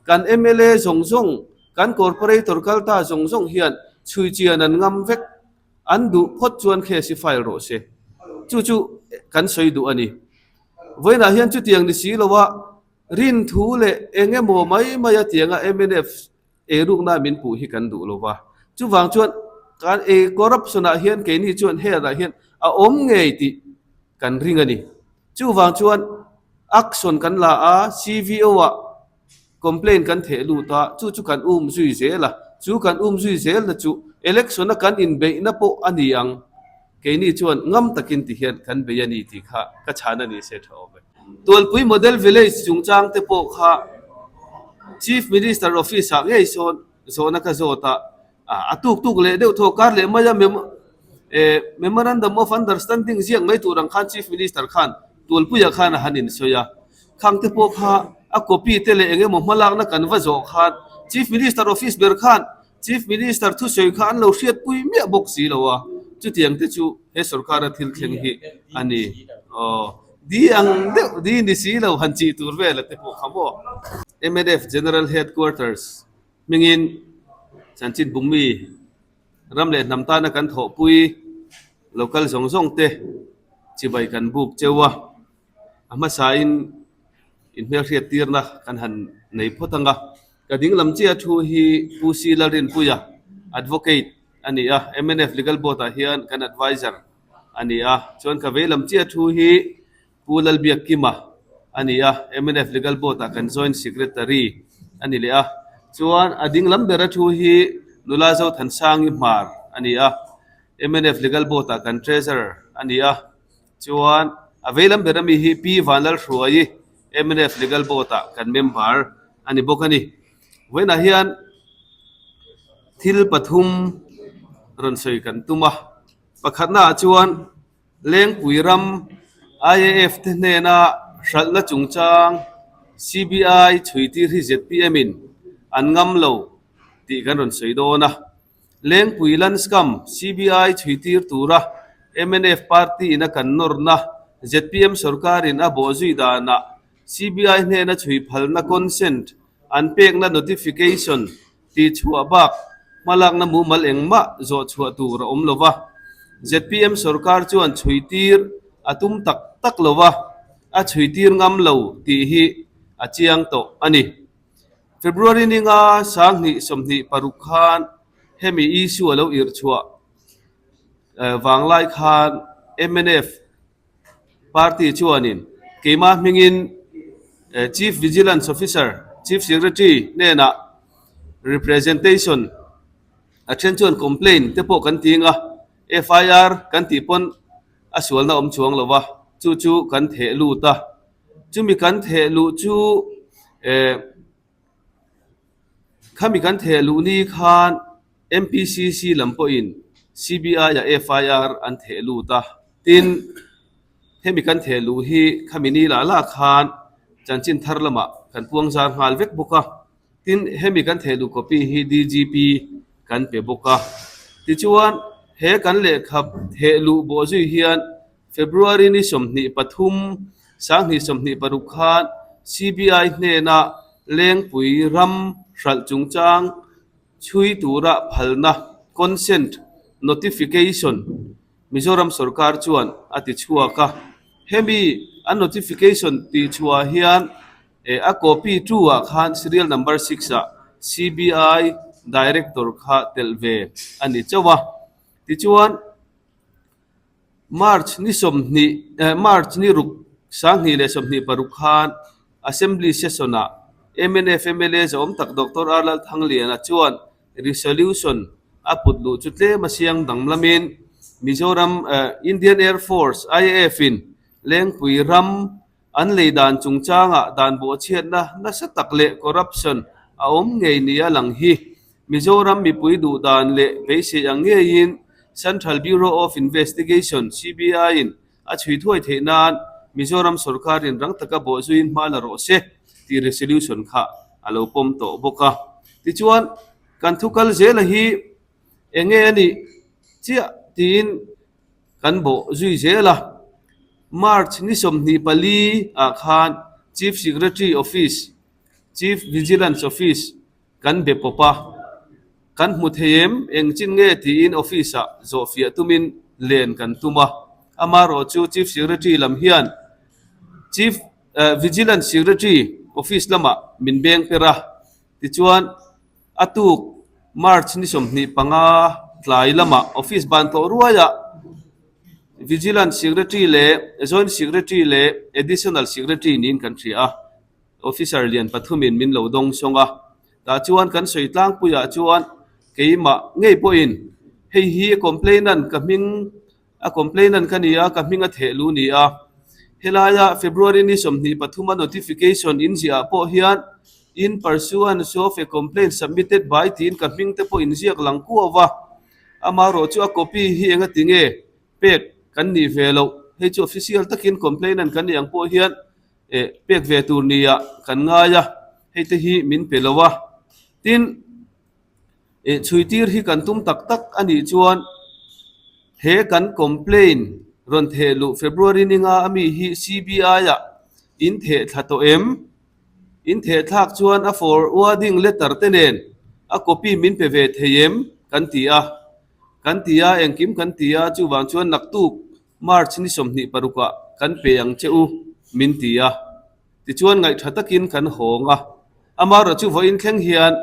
Kan mla zawng zawng, kan corporator kal ta zawng zawng hian chhui chian an ngam vek. An duh phawt chuan case hi file rawh se. Chu chu kan sawi duh a ni. Vawiinah hian chutiang ni si loa rin thu leh eng emaw mai mai a tianga mnf eirukna min puh hi kan duh lo va. Chuvang chuan kan ei corruption ah hian keini chuan health ah hian a awm ngei tih kan ring a ni. Chuvang chuan action kan la a, CVO ah complaint kan theh lut a, chu chu kan um zui zel a, chu kan um zui zel na chu election a kan inbeihna pawh a ni ang. Keini chuan ngam takin ti hian kan bei a ni tih kha ka chhan a ni se tha awm e. Tualpui Model Village chungchang te pawh kha Chief Minister Office ah ngei sawn zawhna ka zawt a, a tuk tuk leh deuh thaw kar leh mai a Memorandum of Understanding ziak mai tur ang khan Chief Minister khan Tualpuiah khan a han insawi a, khang te pawh kha a copy te leh eng emaw hmalakna kan va zawh khan Chief Minister Office ber khan Chief Minister thusawi kha an lo hriatpui miah bawk si lo a, chutiang te chu he sorkara thil thleng hi a ni. Aw, di ang deuh, di ni si lo han chih tur vel a te pawh kha maw? Mnf General Headquarters hmingin chanchin bungmi ram leh hnam tana kan thawhpui local zawng zawng te chibai kan buk cheu a, a hmasain inhmelhriat tirna kan han nei phawt ang a. Ka ding lam chiah thu hi Pu Si Lalrinpuia, Advocate, a ni a, mnf Legal Board ah hian kan Adviser a ni a. Chuan ka vei lam chiah thu hi Pu Lalbiakkima a ni a, mnf Legal Board ah kan Joint Secretary a ni leh a. Chuan a ding lam bera thu hi Nula Zothansangi Hmar a ni a, mnf Legal Board ah kan Treasurer a ni a. Chuan a vei lam bera mi hi Pi Vanlalhruaii, mnf Legal Board ah kan member a ni bawk a ni. Vawiinah hian thil pathum rawn sawi kan tum a, pakhatnaah chuan Lengpui ram IAF te hnena hralhna chungchang CBI chhuitir hi zpm in an ngam lo tih kan rawn sawi dawn a. Lengpui Landscam CBI chhuitir tura mnf party in a kan nawrna zpm sorkarin a bawhzui danah CBI hnena chhui phalna consent an pekna notification tih chhuah bak hmalakna mumal engmah zawh chhuah tur a awm lo va. Zpm sorkar chuan chhuitir a tum tak tak lo va, a chhuitir ngam lo tih hi a chiang tawh a ni. February ninga 2026 khan hemi issue a lo irh chhuah vanglai khan mnf Party chuanin keimah hmingin Chief Vigilance Officer, Chief Secretary hnenah representation a then chuan complaint te pawh kan ting a, FIR kan tih pawn a sualna awm chuang lo va, chu chu kan theh lut a, chumi kan theh luh chu eh Khami kan theh luh ni khan MPCC lam pawhin CBI-ah FIR an theh lut a, tin, hemi kan theh luh hi khami ni lah lah khan chanchin thar lamah kan puang zar nghal vek bawk a, tin, hemi kan theh luh copy hi DGP kan pe bawk a. Tichuan, he kan lehkha theh luh bawhzui hian February ni 23, 2026 khan CBI hnena Lengpui ram hralh chungchang chhui tura phalna, consent notification, Mizoram sorkar chuan a ti chhuak a. Hemi a notification tihchhuah hian a copy two ah khan serial number six ah CBI Director kha telh ve a ni chauh a. Tichuan. March ni 20 March ni ruk 2026 khan Assembly Session-ah mnf mla zawm tak Doctor R Lalthangliana chuan resolution a put luh chu tlem a siang danglamin Mizoram Indian Air Force, IAF, in Lengpui ram An lei dan chungchangah dan bawhchhiatna nasa tak leh corruption a awm ngei nia lang hi Mizoram mipui duh dan leh beisei ang ngeiin Central Bureau of Investigation, CBI, in a chhui thuai theih nan Mizoram sorkarin rang taka bawhzuiin hma la rawh se tih resolution kha a lo pawm tawh bawk a. Tichuan, kan thu kal zela hi eng nge a nih chiah tiin Kan bawh zui zel a, March ni 24 ah khan Chief Secretary Office Chief Vigilance Office kan be pawp a, kan hmu thei em? Engchin nge tiin office-ah zawhfiah tumin len kan tum a. Amaherawh chu Chief Secretary lam hian Chief Vigilance Secretary office lamah min beng per a, tichuan a tuk March ni 25 tlai lamah office ban tawh ruaiah Vigilance Secretary leh Joint Secretary leh Additional Secretary niin kan hria a. Officer lian pathumin min lo dawng sawng a, tah chuan kan sawi tlangpuiah chuan keimah ngei pawhin hei hi complainant ka hming a complainant ka ni a, ka hming a theh lu ni a. Helaia February ni 23 a notification in ziah ah pawh hian in pursuance of a complaint submitted by tiin ka hming te pawh inziak lang kuau va, amaherawh chu a copy hi engati nge pek kan nih ve loh, hei chu official takin complainant kan nih ang pawh hian Eh, pek ve tur nia kan ngai a, hei te hi min pe lo a. Tin, eh, chhuitir hi kan tum tak tak a nih chuan he kan complaint rawn theh luh February ninga a mi hi CBI ah in theh thla tawh em? In theh thlak chuan a forwarding letter te nen a copy min pe ve thei em? Kan ti a. Kan ti a, engkim kan ti a, chuvang chuan naktuk March ni 26 ah kan pe ang che u, min ti a. Tichuan ngaihtha takin kan hawng a. Amaherawh chu vawiin thleng hian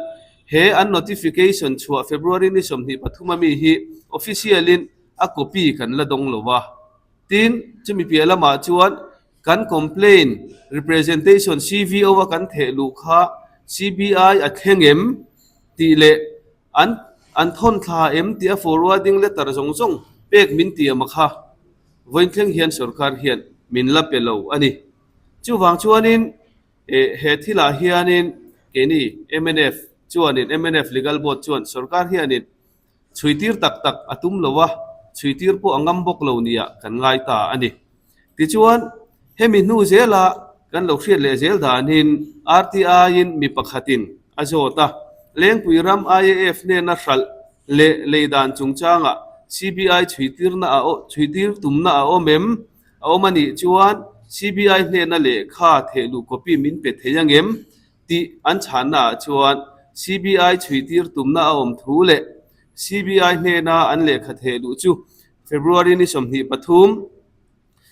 he an notification chhuah February ni 23 ami hi official in a copy kan la dawng lo a. Tin, chumi piah lamah chuan kan complaint representation CVO a kan theh luh kha CBI a thleng em tih leh An an thawn thla em tih a forwarding letter zawng zawng pek min tiam a kha. Vawiin thleng hian sorkar hian min la pe lo a ni. Chuvang chuanin eh he thilah hianin keini mnf chuanin mnf Legal Board chuan sorkar hianin chhuitir tak tak a tum lo a, chhuitir pawh a ngam bawk lo nia kan ngai ta a ni. Tichuan, hemi hnu zela kan lo hriat leh zel danin RTI-in mi pakhatin a zawt a, Lengpui ram IAF hnena hralh leh lei dan chungchangah CBI chhuitirna a chhuitir tumna a awm em? A awm a nih chuan CBI hnena lehkha thehluh copy min pe thei ang em? tih an chhannaah chuan CBI chhuitir tumna a awm thu leh CBI hnena an lehkha thehluh chu February ni 23,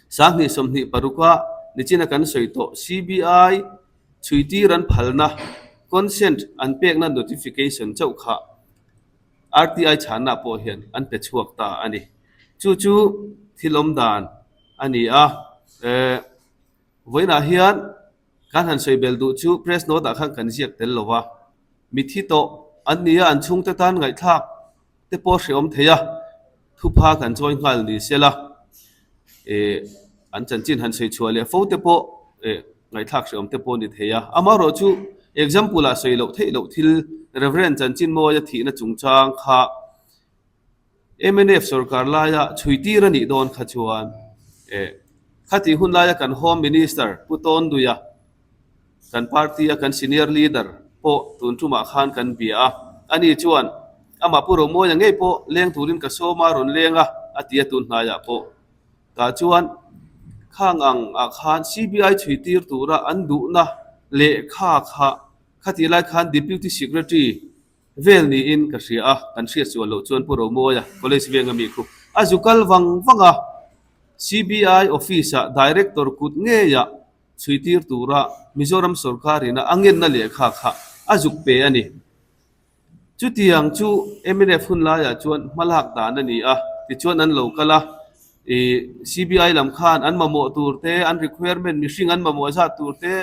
2026 a nichina kan sawi tawh CBI chhuitir an phalna, consent, an pekna notification chauh kha RTI chhanna pawh hian an pe chhuak ta a ni. Chu chu thil awm dan a ni a. Vawiinah hian kan han sawi bel duh chu press note ah khan kan ziak tel lo va, mithi tawh an ni a, an chhungte tan ngaihthlak te pawh hrehawm thei a, thupha kan chawi nghal ni sela, eh an chanchin han sawi chhuah leh fo te pawh eh ngaihthlak hrehawm te pawh ni thei a. Amaherawh chu example ah sawi loh theih loh thil Reverend Chanchinmawia thihna chungchang kha mnf sorkar laia chhuitir a nih dawn kha chuan eh khatih hun laia kan Home Minister Pu Tawnduia Kan party a kan senior leader pawh tun tumah khan kan bia a, ani chuan amah Pu Romawia ngei pawh leng turin ka sawm a rawn leng a, a ti a tun hnaiah pawh. Tah chuan khang ang ah khan CBI chhui tir tura an duhna lehkha kha khatih lai khan Deputy Secretary vel niin ka hria a, kan hriat sual loh chuan Pu Romawia College venga mi khu a zu kal vang vang a, CBI office ah Director kut ngeiah chhuitir tura Mizoram sorkarin a ngenna lehkha kha a zuk pe a ni. Chutiang chu mnf hun laiah chuan hmalak dan a ni a, tichuan an lo kal a, ih CBI lam khan an mamawh tur te, an requirement mihring an mamawh zat tur te,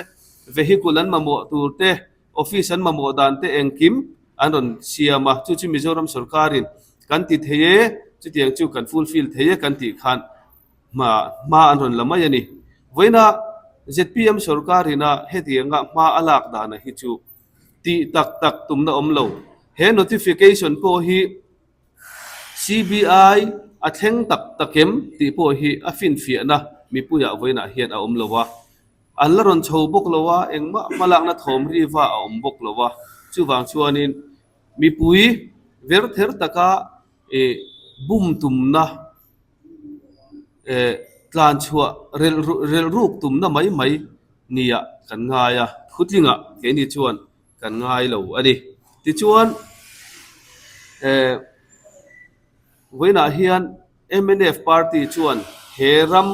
vehicle an mamawh tur te, office an mamawh dan te engkim an rawn siam a, chu chu Mizoram sorkarin kan ti thei e, chutiang chu kan fulfill thei e kan tih khan Hma hma an rawn la mai a ni. Vawiina zpm sorkarina hetianga hma a lak dana hi chu tih tak tak tumna awm lo. He notification pawh hi CBI a thleng tak tak em tih pawh hi a finfiahna mipuiah vawiinah hian a awm lo a. An la rawn chho bawk lo a, engmah hmalakna thawm riva a awm bawk lo a. Chuvang chuanin mipui verther taka ih bum tumna Eh, tlan chhuah relh relh ruk tumna mai mai niah kan ngai a, thutlingah keini chuan kan ngai lo a ni. Tichuan, eh, vawiinah hian mnf party chuan he ram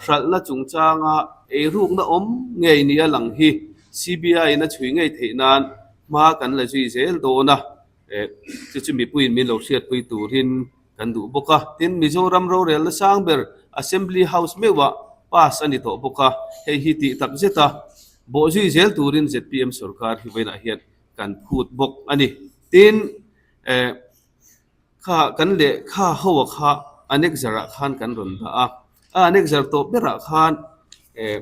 hralhna chungchanga eirukna awm ngei nia lang hi CBI-in a chhui ngei theih nan hma kan la zui zel dawn a, eh, chu chu mipuiin min lo hriatpui turin kan duh bawk a. Tin, Mizoram rorelna sang ber Assembly House meuhah pass a ni tawh bawk a, hei hi tih tak zet a, bawhzui zel turin zpm sorkar hi vawiinah hian kan phut bawk a ni. Tin, eh, kha kan lehkha ho a kha annexure ah khan kan rawn dah a, a annexure tawp berah khan, eh,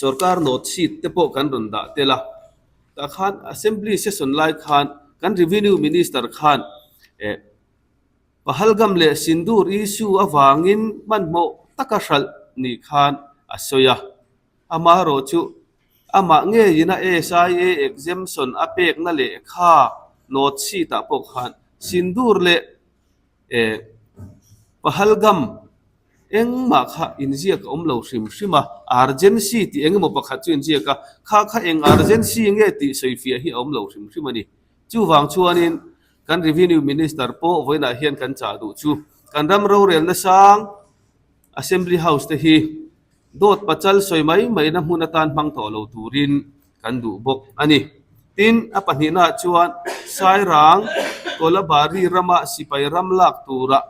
sorkar note sheet te pawh kan rawn dah tel a, tah khan Assembly session lai khan kan Revenue Minister khan, eh, Pahalgam leh Sindoor issue avangin hmanhmawh taka hralh nih khan a sawi a. Amaherawh chu amah ngeiin a SIA exemption a pekna lehkha note sheet ah pawh khan Sindoor leh eh Pahalgam engmah kha inziak a awm lo hrim hrim a, urgency tih engemaw pakhat chu inziak a, kha kha eng urgency nge tih sawifiah hi a awm lo hrim hrim a ni. Chuvang chuanin kan Revenue Minister pawh vawiinah hian kan chah duh chu kan ram rorelna sang Assembly House te hi dawt pachal sawi mai maina hmun atan hmang tawh lo turin kan duh bawk a ni. Tin, a pahnihnaah chuan Sairang Kolabari rama sipai ram lak tura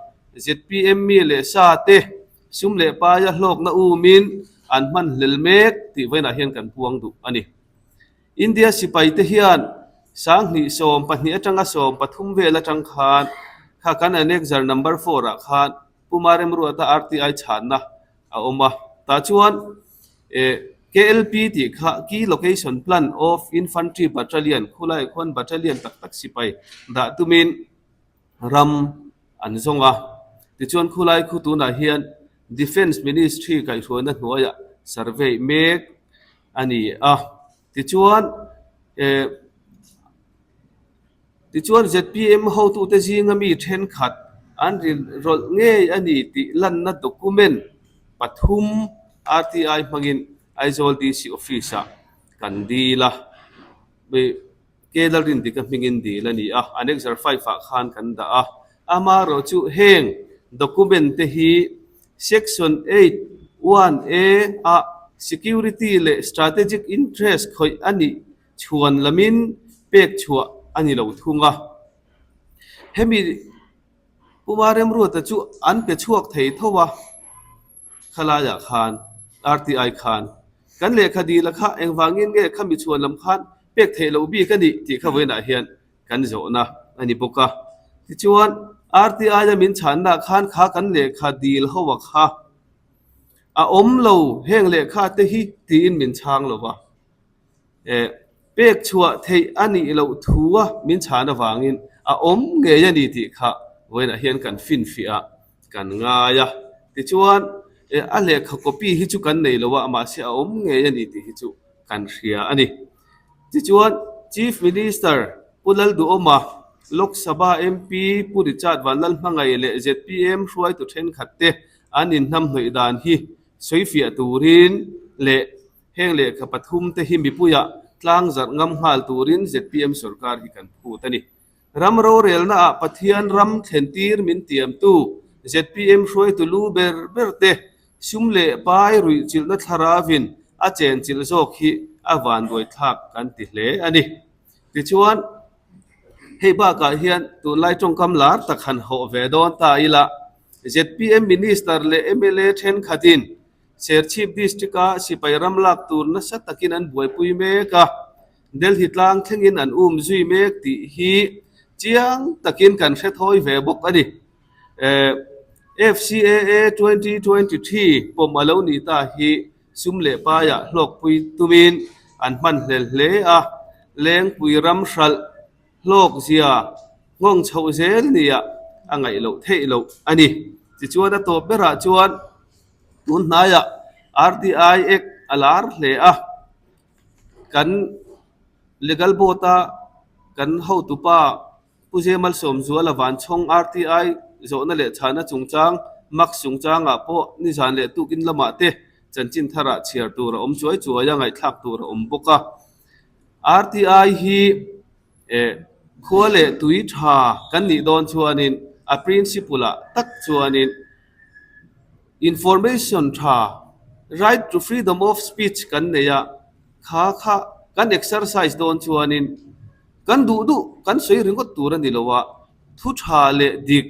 zpm mi leh sa te sum leh paia hlawkna umin an hman hlel mek tih vawiinah hian kan puang duh a ni. India sipaite hian 2012 atanga 13 vel atang khan kha kan Annexure number four ah khan Pu Maremruata RTI chhanna a awm a. Tah chuan eh KLP tih kha Key Location Plan of Infantry Battalion khulaiah khuan battalion tak tak sipai dah tumin ram an zawng a. Tichuan khulai khu tunah hian Defence Ministry kaihhruaina hnuaiah survey mek a ni a. Tichuan eh tichuan zpm hotute zinga mi thenkhat an rin rawlh ngei a ni tih lanna document pathum RTI hmangin Aizawl DC office ah kan dil a. Ke Lalrindika hmingin dil a ni a, Annexure five ah khan kan dah a. Amaherawh chu heng document te hi Section eight one A ah Security leh Strategic Interest khawih a nih chhuan lamin pek chhuah a ni lo thung a. Hemi Puma Remruata chu an pe chhuak thei tho a. Khalaiah khan RTI khan kan lehkha dila kha engvangin nge khami chhuan lam khan pek theih loh bik a nih tih kha vawiinah hian kan zawhna a ni bawk a. Tichuan RTI-a min chhanna khan kha kan lehkha dil ho a kha a awm lo heng lehkha te hi tiin min chhang lo va. Eh, pek chhuah theih a nih loh thua min chhan avangin a awm ngei a ni tih kha vawiinah hian kan finfiah a, kan ngai a. Tichuan, eh, a lehkha copy hi chu kan nei lo a, mahse a awm ngei a ni tih hi chu kan hria a ni. Tichuan, Chief Minister Pu Lalduhawma, Lok Sabha MP Pu Richard Vanlalhmangaih leh zpm hruaitu thenkhat te an inhnamhnawih dan hi sawifiah turin leh Heng lehkha pathum te hi mipuiah tlang zarh ngam nghal turin zpm sorkar hi kan phut a ni. Ram rorelna ah Pathian ram thlentir min tiamtu zpm hruaitu lu ber ber te sum leh pai ruih chilhna thlaravin a chenchilh zawk hi a vanduaithlak kan ti hle a ni. Tichuan, hei bakah hian tunlai tawngkam lar tak han hawh ve dawn ta ila zpm Minister leh mla thenkhatin Serchhip District-a sipai ram lak tur nasa takin an buaipui mek a, Delhi tlang thlengin an um zui mek tih hi chiang takin kan hre thawi ve bawk a ni. FCAA 2023 pawm a lo nih ta hi sum leh paiah hlawkpui tumin an hman hlel hle a, Lengpui ram hralh hlawk zia nghawng chhoh zel nia a ngaih loh theih loh a ni. Tichuan a tawp berah chuan Tun hnaiah RTI Act a lar hle a, kan Legal Board-a kan hotupa Pu Zemalsawmzuala Vanchhawng RTI zawhna leh chhahna chungchang, Max chungchangah pawh nizan leh tukin lamah te. Chanchin tharah chhiar tur a awm chuai chuai a, ngaihthlak tur a awm bawk a. RTI hi eh khua leh tui tha kan nih dawn chuanin a principle ah tak chuanin information tha right to freedom of speech kan nei a, kha kha kan exercise dawn chuanin kan duh duh kan sawi ringawt tur a ni lo a, thu tha leh dik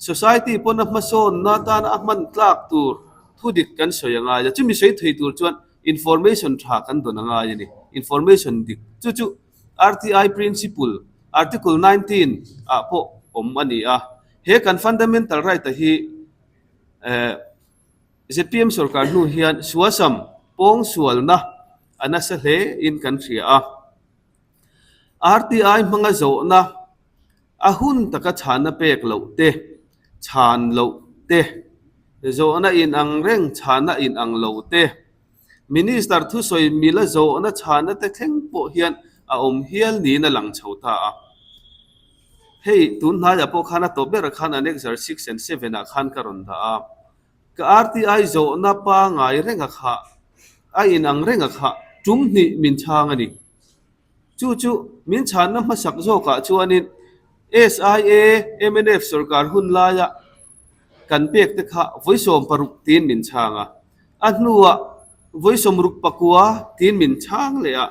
Society pawn a hmasawnna atana a hman tlak tur thu dik kan sawi a ngai a, chumi sawi thei tur chuan information tha kan dawn a ngai a ni. Information dik chu chu RTI principle Article 19 ah pawh awm a ni a. He kan fundamental right a hi eh zpm sorkar hnu hian suasam pawngsualna a nasa hle in kan hria a. RTI hmanga zawhna A hun taka chhanna pek loh te, chhan loh te, zawhna inang reng chhanna inang lo te, Minister thusawi mila zawhna chhanna te thleng pawh hian a awm hial niin a lang chho ta a. Hei tun hnaiah pawh khan a tawp berah khan Annexure 6 and 7 ah khan ka rawn dah a. Ka RTI zawhna pangai renga kha, a inang renga kha tum hnih min chhang a ni. Chu chu min chhanna hmasak zawkah chuanin SIA mnf sorkar hun laia kan pek te kha vawi 16 tiin min chhang a, a hnuah vawi 69 tiin min chhang leh a,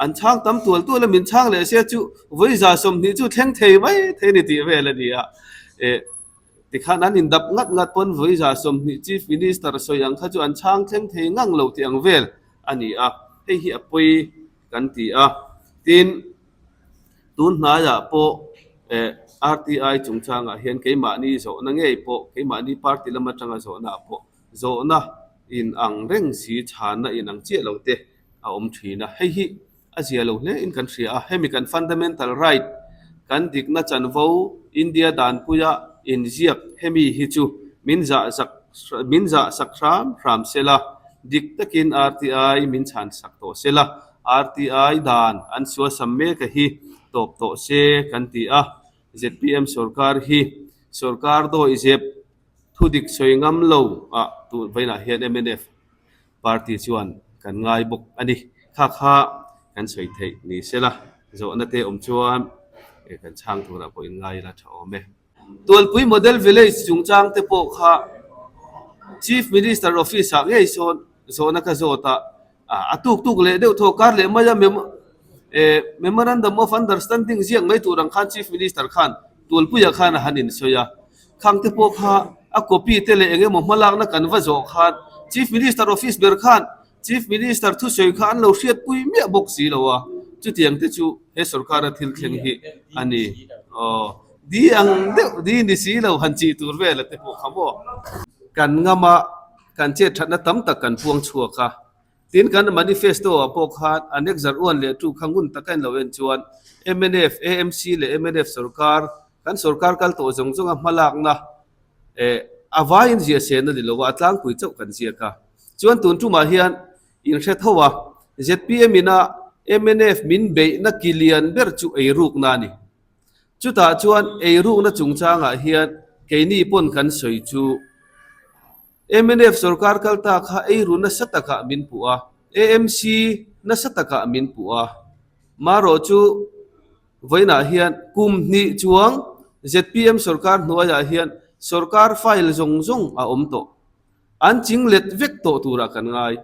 an chhang tam tual tual a min chhang leh sia chu vawi 120 chu thleng thei mai thei a ni tih vel a ni a. Eh tikhan an indap ngat ngat pawn vawi 120 Chief Minister sawi ang kha chu an chhang thleng thei ngang lo tih ang vel a ni a, hei hi a pawi kan ti a. Tin, tun hnaiah pawh eh RTI chungchangah hian keimahni zawhna ngei pawh, keimahni party lam atanga zawhna ah pawh zawhna in ang reng si chhanna in ang chiah lo te a awm thin a. Hei hi a zia lo hle in kan hria a. Hemi kan fundamental right, kan dikna chanvo India danpuia inziak hemi hi chu min zah zak min zah sak hram hram sela, dik takin RTI min chhan sak tawh sela, RTI dan an sualsam mek a hi tawp tawh se kan ti a, zpm sorkar hi sorkar dawihzep thudik sawi ngam lo ah tun vawiinah hian mnf party chuan kan ngai bawk a ni. Kha kha kan sawi theih ni sela, zawhna te awm chuan kan chhang turah pawh in ngai ila tha awm e. Tualpui Model Village chungchang te pawh kha Chief Minister Office ah ngei sawn zawhna ka zawt a, a tuk tuk leh deuh thaw kar leh mai a Memorandum of Understanding ziak mai tur ang khan Chief Minister khan Tualpuiah khan a han insawi a, khang te pawh kha a copy te leh eng emaw hmalakna kan va zawh khan Chief Minister Office ber khan Chief Minister thusawi kha an lo hriatpui miah bawk si lo a, chutiang te chu he sorkara thil thleng hi a ni. Aw, di ang deuh, di ni si lo han chih tur vel a te pawh kha maw? Kan ngam a, kan chet thatna tam tak kan puang chhuak a, tin kan manifesto ah pawh khan Annexure 1 leh 2 kha ngun taka in lo en chuan mnf, AMC leh mnf sorkar, kan sorkar kal tawh zawng zawnga hmalakna Eh, a vaiin ziah sen a ni lo a, a tlangpui chauh kan ziak a. Chuan tun tumah hian in hre tho a, zpm ina mnf min beihna ki lian ber chu eirukna a ni. Chutah chuan eirukna chungchangah hian keini pawn kan sawi chu mnf sorkar kal ta kha eiru nasa takah min puh a, AMC nasa takah min puh a. Marawh chu Vawiinah hian kum hnih chuang zpm sorkar hnuaiah hian sorkar file zawng zawng a awm tawh. An ching let vek tawh turah kan ngai.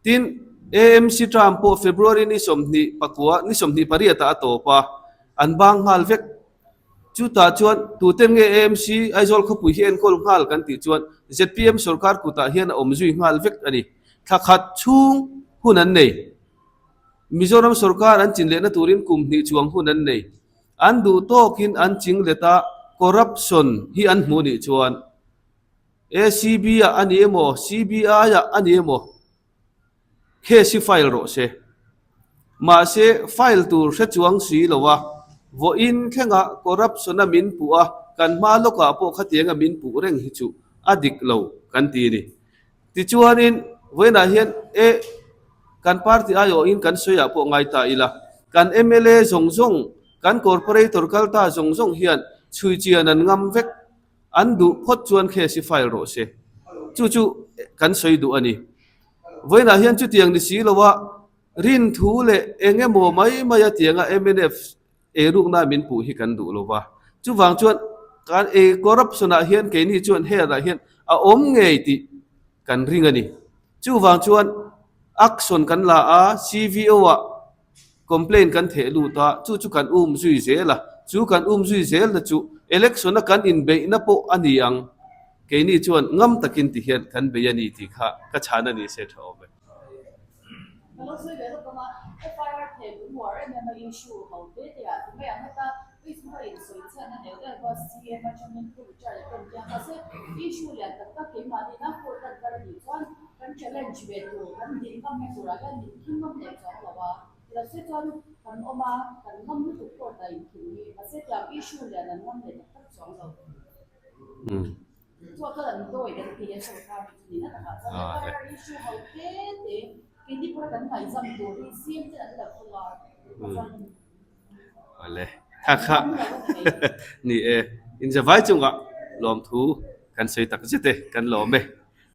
Tin, AMC term pawh February ni 28, ni 28 ah a tawp a, an bang nghal vek. Chutah chuan tute nge AMC Aizawl khawpui hi enkawl nghal kan tih chuan zpm sorkar kutah hian a awm zui nghal vek a ni. Thla khat chhung hun an nei. Mizoram sorkar an chin lehna turin kum hnih chuang hun an nei. An duh tawkin an ching let a, corruption hi an hmuh nih chuan ACB ah a ni emaw, CBI ah a ni emaw case hi file rawh se. Mahse, file tur hre chuang si lo a, vawiin thlengah corruption a min puh a, kan hma lawkah pawh khatianga min puh reng hi chu a dik lo kan ti a ni. Tichuanin, vawiinah hian e kan party aiawhin kan sawiah pawh ngai ta ila, kan mla zawng zawng, kan corporator kal ta zawng zawng hian chhui chian an ngam vek, an duh phawt chuan case hi file rawh se. Chu chu kan sawi duh a ni. Vawiinah hian chutiang ni si loa rin thu leh eng emaw mai maia tianga mnf eirukna min puh hi kan duh lo va. Chuvang chuan kan ei corruption ah hian keini chuan helah hian a awm ngei tih kan ring a ni. Chuvang chuan action kan la a, CVO ah complaint kan theh lut a, chu chu kan um zui zel a, chu kan um zui zel na chu election a kan inbeihna pawh a ni ang. Keini chuan ngam takin ti hian kan bei a ni tih kha ka chhan a ni se tha awm e. Ka lo sawi ve lawk ang a, FIR theh lung uar em em a issue ho te te ah ti mai ang heta Facebook a insawi chhiatna neuh neuh pawh CM atangin Pu Richard a tawn kiang mahse issue lian tak tak keimahni na court an kal a nih chuan kan challenge ve tur kan din ngamna turah hian min thim ngam leh chuang lo a, ti lo se chuan kan awm a kan ngam lutuk court ah inthim hi mahse tiang issue lian an ngam leh tak tak chuang lo. Awle kha kha ni e inzavai chungah lawmthu kan sawi tak zet e kan lawm e.